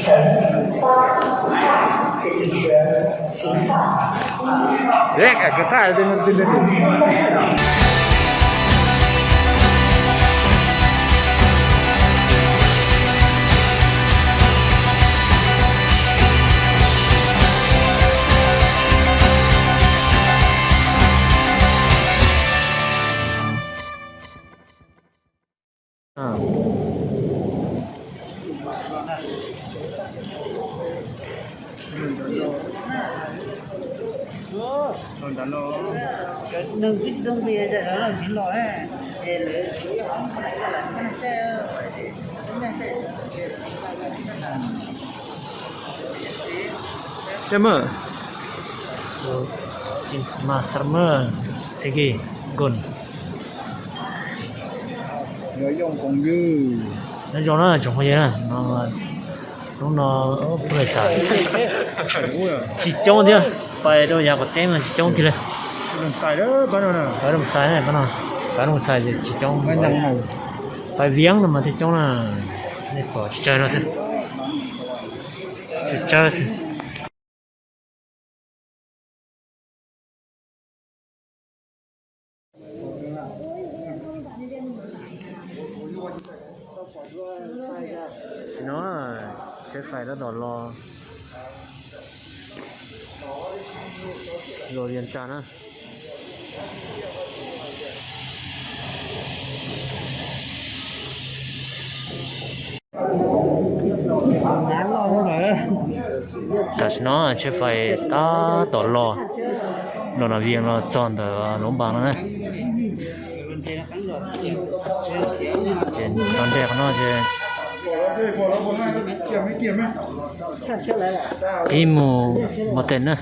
乘八五号次列车，请到一号。 Coj mas, mas summer city gun. Nyob zoo na tsoom phooj ywg, hnub no peb xaiv tsis coob thiab, pais rau yav qhov teeb no tsis coob kiag li. Pab Rooj Xais, pab Rooj Xais tsis coob, pais Viav no mas thiaj coob na. Nej pom tsawg tsawg no xwb, tsawg tsawg xwb. Tam sim no tsheb fais tab tom los, los Vias Cas na. Tam sim no tsheb fais tab tom los, los Nas Vias los txog ntawm Luav Npas no na. Ces nrog ntej qhov no ces pib mus Mos Tes na.